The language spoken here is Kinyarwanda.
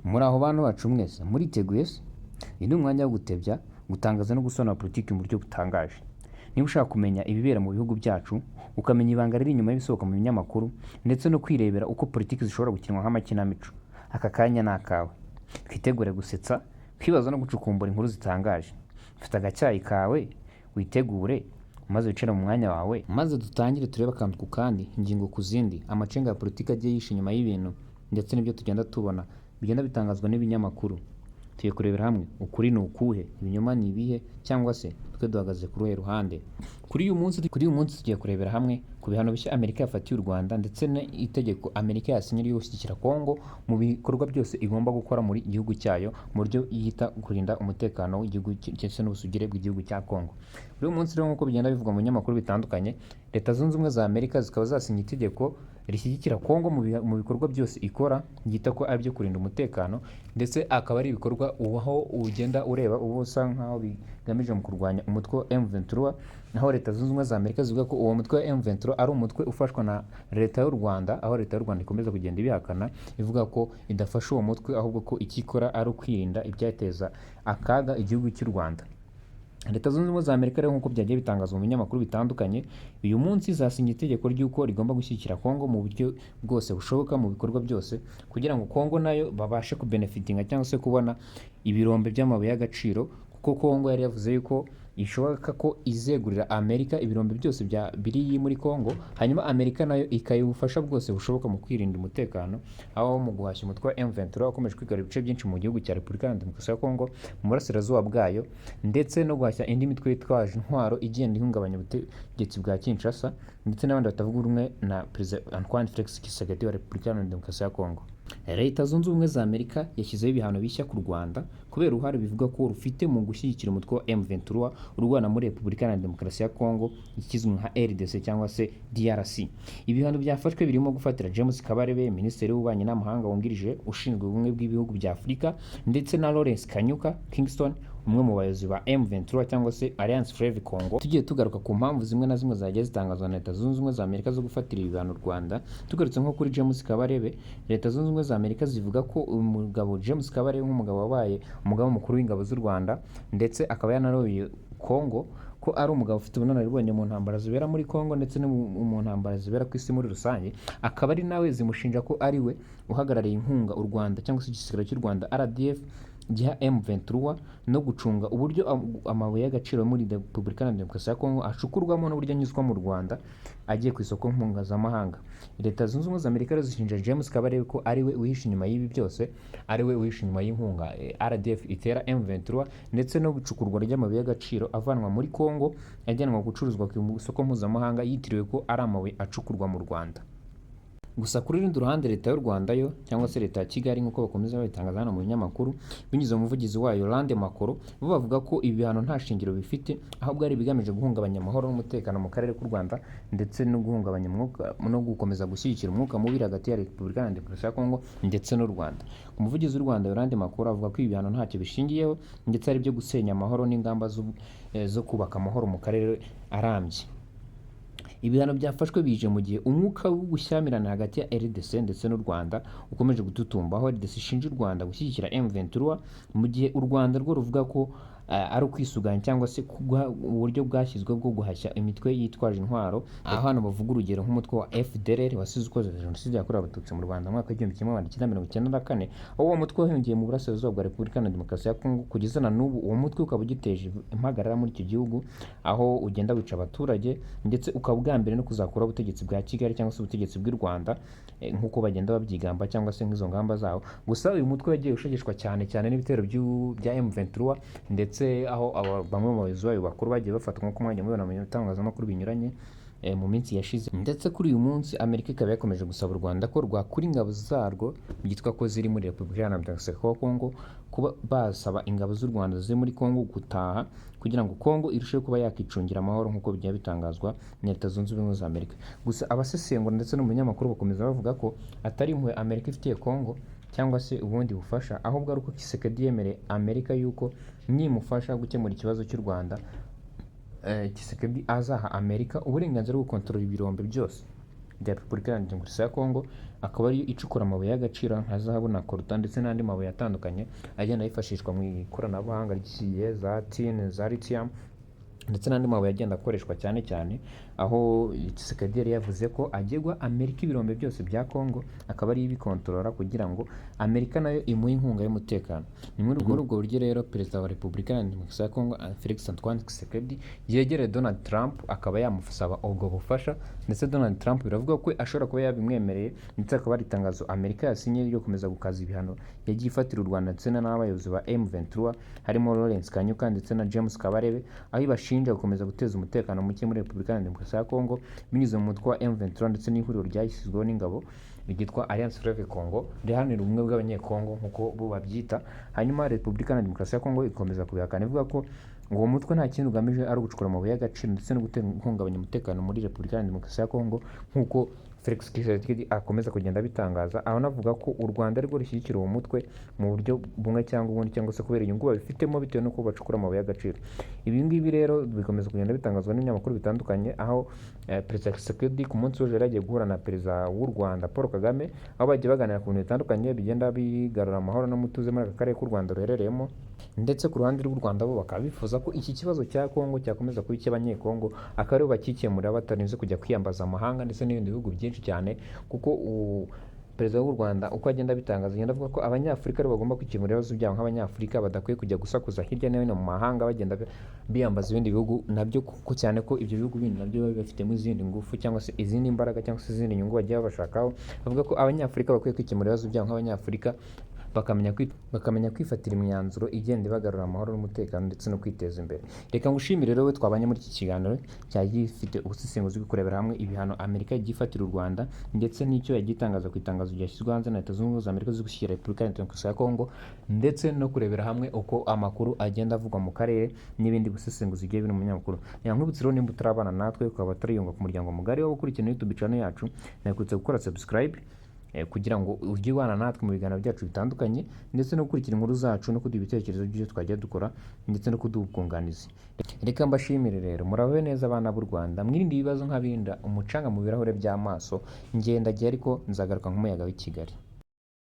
Muraho bantu bacu mwese, muriteguye se? Uyu ni umwanya wo gutebya, gutangaza no gusobanura politiki mu buryo butangaje. Niba ushaka kumenya ibibera mu bihugu byacu, ukamenya ibanga riri inyuma y'ibisohoka mu binyamakuru, ndetse no kwirebera uko politiki zishobora gukinwa nk'amakinamico, aka kanya ni akawe. Twitegure gusetsa, kwibaza no gucukumbura inkuru zitangaje. Fata agacyayi kawe, witegure, maze wicare mu mwanya wawe, maze dutangire turebe akantu ku kandi, ingingo ku zindi, amacenga ya politiki agiye yishe inyuma y'ibintu, ndetse n'ibyo tugenda tubona bigenda bitangazwa n'ibinyamakuru. Tugiye kurebera hamwe ukuri ni ukuhe, ibinyoma ni ibihe, cyangwa se twe duhagaze ku ruhe ruhande. Kuri uyu munsi tugiye kurebera hamwe ku bihano bishya Amerika yafatiye u Rwanda, ndetse n'itegeko Amerika yasinye ryo gushyigikira Kongo mu bikorwa byose igomba gukora muri gihugu cyayo, mu buryo yita kurinda umutekano w'igihugu ndetse n'ubusugire bw'igihugu cya Kongo. Kuri uyu munsi rero, nk'uko bigenda bivugwa mu binyamakuru bitandukanye, Leta Zunze Ubumwe za Amerika zikaba zasinye itegeko rishyigikira Kongo mu bikorwa byose ikora ryita ko ari ibyo kurinda umutekano, ndetse akaba ari ibikorwa aho ugenda ureba uba usa nkaho bigamije mu kurwanya umutwe wa M23, naho Leta Zunze Ubumwe za Amerika zivuga ko uwo mutwe wa M23 ari umutwe ufashwa na Leta y'u Rwanda, aho Leta y'u Rwanda ikomeza kugenda ibihakana ivuga ko idafasha uwo mutwe, ahubwo ko icyo ikora ari ukwirinda ibyateza akaga igihugu cy'u Rwanda. Leta Zunze Ubumwe za Amerika rero, nk'uko byagiye bitangazwa mu binyamakuru bitandukanye, uyu munsi zasinye itegeko ry'uko rigomba gushyigikira Kongo mu buryo bwose bushoboka, mu bikorwa byose, kugira ngo Kongo nayo babashe kubenefitinga cyangwa se kubona ibirombe by'amabuye y'agaciro, kuko Kongo yari yavuze yuko ishoboka ko izegurira Amerika ibirombe byose bya biri muri Kongo, hanyuma Amerika nayo ikayiha ubufasha bwose bushoboka mu kwirinda umutekano, aho mu guhashya umutwe wa M23 wakomeje kwigarurira ibice byinshi mu gihugu cya Repubulika Iharanira Demokarasi ya Kongo mu burasirazuba bwayo, ndetse no guhashya indi mitwe yitwaje intwaro igenda ihungabanya ubutegetsi bwa Kinshasa, ndetse n'abandi batavuga rumwe na Perezida Antoine Felix Tshisekedi wa Repubulika Iharanira Demokarasi ya Kongo. Leta Zunze Ubumwe za Amerika yashyizeho ibihano bishya ku Rwanda kubera uruhare bivuga ko rufite mu gushyigikira umutwe wa M23 urwana muri Repubulika Iharanira Demokarasi ya Kongo, ikizwi nka RDC cyangwa se DRC. Ibihano byafashwe birimo gufatira James Kabarebe, Minisitiri w'Ububanyi n'Amahanga wungirije ushinzwe ubumwe bw'ibihugu bya Afurika, ndetse na Lawrence Kanyuka Kingston, umwe mu bayobozi ba M23 cyangwa se Alliance Fleuve Congo. Tugiye tugaruka ku mpamvu zimwe na zimwe zagiye zitangazwa na Leta Zunze Ubumwe za Amerika zo gufatira ibihano u Rwanda. Tugarutse nko kuri James Kabarebe, Leta Zunze Ubumwe za Amerika zivuga ko umugabo James Kabarebe, nk'umugabo wabaye umugaba mukuru w'ingabo z'u Rwanda ndetse akaba yanaroye Congo, ko ari umugabo ufite ubunararibonye mu ntambara zibera muri Congo ndetse no mu ntambara zibera ku isi muri rusange, akaba ari nawe zimushinja ko ari we uhagarariye inkunga u Rwanda cyangwa se igisirikare cy'u Rwanda RDF giha M23, no gucunga uburyo amabuye y'agaciro muri Repubulika Iharanira Demokarasi ya Kongo acukurwamo n'uburyo anyuzwa mu Rwanda agiye ku isoko mpuzamahanga. Leta Zunze Ubumwe za Amerika rero zishinja James Kabarebe ko ari we wihishe inyuma y'ibi byose, ari we wihishe inyuma y'inkunga RDF itera M23, ndetse no gucukurwa ry'amabuye y'agaciro avanwa muri Kongo ajyanwa gucuruzwa ku isoko mpuzamahanga yitiriwe ko ari amabuye acukurwa mu Rwanda. Gusa kuri rundi ruhande, Leta y'u Rwanda yo, cyangwa se Leta ya Kigali nk'uko bakomeza babitangaza hano mu binyamakuru binyuze mu muvugizi wayo Lande Makoro, bo bavuga ko ibi bihano nta shingiro bifite, ahubwo ari ibigamije guhungabanya amahoro n'umutekano mu karere k'u Rwanda, ndetse no guhungabanya umwuka no gukomeza gushyigikira umwuka mubi hagati ya Repubulika Iharanira Demokarasi ya Kongo ndetse n'u Rwanda. Umuvugizi w'u Rwanda Yolande Makoro avuga ko ibi bihano ntacyo bishingiyeho, ndetse ari ibyo gusenya amahoro n'ingamba zo kubaka amahoro mu karere arambye. Ibihano byafashwe bije mu gihe umwuka w'ubushyamirane hagati ya RDC ndetse n'u Rwanda ukomeje gututumba, aho RDC ishinja u Rwanda gushyigikira M23, mu gihe u Rwanda rwo ruvuga ko ari ukwisuganya cyangwa se uburyo bwashyizweho bwo guhashya imitwe yitwaje intwaro, aho hano bavuga urugero nk'umutwe wa FDLR wasize ukoze jenoside yakorewe Abatutsi mu Rwanda mu mwaka wa 1994, aho uwo mutwe wahungiye mu burasirazuba bwa Repubulika Iharanira Demokarasi ya Kongo. Kugeza na n'ubu uwo mutwe ukaba ugiteje impagarara muri icyo gihugu, aho ugenda wica abaturage, ndetse ukaba ugambiriye no kuzakuraho ubutegetsi bwa Kigali cyangwa se ubutegetsi bw'u Rwanda, nk'uko bagenda babyigamba cyangwa se nk'izo ngamba zabo. Gusa uyu mutwe wagiye ushegeshwa cyane cyane n'ibitero bya M23, ndetse aho bamwe mu bayobozi bayo bakuru bagiye bafatwa, nk'uko mwagiye mubibona mu bitangazamakuru binyuranye mu minsi yashize. Ndetse kuri uyu munsi Amerika ikaba yakomeje gusaba u Rwanda ko rwakura ingabo zarwo byitwa ko ziri muri Repubulika Iharanira Demokarasi ya Kongo, kuba basaba ingabo z'u Rwanda ziri muri Kongo gutaha kugira ngo Kongo irusheho kuba yakicungira amahoro, nk'uko bigiye bitangazwa na Leta Zunze Ubumwe za Amerika. Gusa abasesengura ndetse no mu binyamakuru bakomeza bavuga ko atari impuhwe Amerika ifitiye Kongo cyangwa se ubundi bufasha, ahubwo ari uko Tshisekedi yemereye Amerika yuko nimufasha gukemura ikibazo cy'u Rwanda, Tshisekedi azaha Amerika uburenganzira bwo gukontorora ibirombe byose. bya Repubulika Iharanira Demokarasi ya Kongo, akaba ariyo icukura amabuye y'agaciro nka zahabu na coltan ndetse n'andi mabuye atandukanye agenda yifashishwa mu ikoranabuhanga ry'iki gihe, za tin, za lithium ndetse n'andi mabuye agenda akoreshwa cyane cyane, aho Tshisekedi yari yavuze ko agiye guha Amerika ibirombe byose bya Kongo, akaba ariyo ibikontorora kugira ngo Amerika nayo imuhe inkunga y'umutekano. Ni muri ubwo buryo rero Perezida wa Repubulika Iharanira Demokarasi ya Kongo, Felix Antoine Tshisekedi, yegereye Donald Trump akaba yamusaba ubwo bufasha, ndetse Donald Trump biravuga ko ashobora kuba yabimwemereye, ndetse akaba ari itangazo Amerika yasinye ryo gukomeza gukaza ibihano yagiye ifatira u Rwanda ndetse n'abayobozi ba M23, harimo Lawrence Kanyuka ndetse na James Kabarebe, aho ibashinja gukomeza guteza umutekano muke muri Repubulika Iharanira Demokarasi ya Kongo binyuze mu mutwe wa M23 ndetse n'ihuriro ryashyizweho n'ingabo ryitwa Alliance Fleuve Congo riharanira ubumwe bw'Abanyekongo nk'uko bo babyita. Hanyuma Repubulika Iharanira Demokarasi ya Kongo ikomeza kubihakana, ivuga ko uwo mutwe nta kindi ugamije ari ugucukura amabuye y'agaciro ndetse no guhungabanya umutekano muri Repubulika Iharanira Demokarasi ya Kongo, nk'uko Felix Tshisekedi akomeza kugenda abitangaza, aho anavuga ko u Rwanda arirwo rushyigikira uwo mutwe mu buryo bumwe cyangwa ubundi, cyangwa se kubera inyungu babifitemo bitewe n'uko bacukura amabuye y'agaciro. Ibi ngibi rero bikomeza kugenda bitangazwa n'ibinyamakuru bitandukanye, aho Perezida Tshisekedi ku munsi w'ejo yari agiye guhura na Perezida w'u Rwanda Paul Kagame, aho bagiye baganira ku bintu bitandukanye bigenda bigarura amahoro n'umutuzo muri aka karere k'u Rwanda ruherereyemo. Ndetse ku ruhande rw'u Rwanda bo bakaba bifuza ko iki kibazo cya Kongo cyakomeza kuba icy'Abanyekongo, akaba aribo bakikemurira batarinze kujya kwiyambaza amahanga ndetse n'ibindi bihugu byinshi cyane, kuko Perezida w'u Rwanda uko agenda abitangaza agenda avuga ko Abanyafurika aribo bagomba kwikemura ibibazo byabo nk'Abanyafurika, badakwiye kujya gusakuza hirya no hino mu mahanga bagenda biyambaza ibindi bihugu nabyo, kuko cyane ko ibyo bihugu bindi nabyo biba bifitemo izindi ngufu cyangwa se izindi mbaraga cyangwa se izindi nyungu bagiye babashakaho. Avuga ko Abanyafurika bakwiye kwikemura ibibazo byabo nk'Abanyafurika, bakamenya kwifatira imyanzuro igenda ibagarura amahoro n'umutekano ndetse no kwiteza imbere. Reka ngushimire rero we twabanye muri iki kiganiro cyari gifite ubusesenguzi bwo kurebera hamwe ibihano Amerika yagiye ifatira u Rwanda ndetse n'icyo yagiye itangaza ku itangazo ryashyizwe hanze na Leta Zunze Ubumwe za Amerika zo gushyigikira Repubulika Iharanira Demokarasi ya Kongo, ndetse no kurebera hamwe uko amakuru agenda avugwa mu karere n'ibindi busesenguzi bigiye biri mu binyamakuru. Reka nkwibutse rero, nimba utarabana natwe ukaba utariyunga ku muryango mugari wo gukurikirana YouTube channel yacu, nakwibutsa gukora subscribe kugira ngo ujye ubana natwe mu biganiro byacu bitandukanye, ndetse no gukurikira inkuru zacu no kuduha ibitekerezo by'ibyo twajya dukora ndetse no kuduha ubwunganizi. Reka mbashimire rero, murabe neza abana b'u Rwanda, mwirinde ibibazo nk'abirinda umucanga mu birahure by'amaso. Ngendagiye ariko nzagaruka nk'umuyaga w'i Kigali.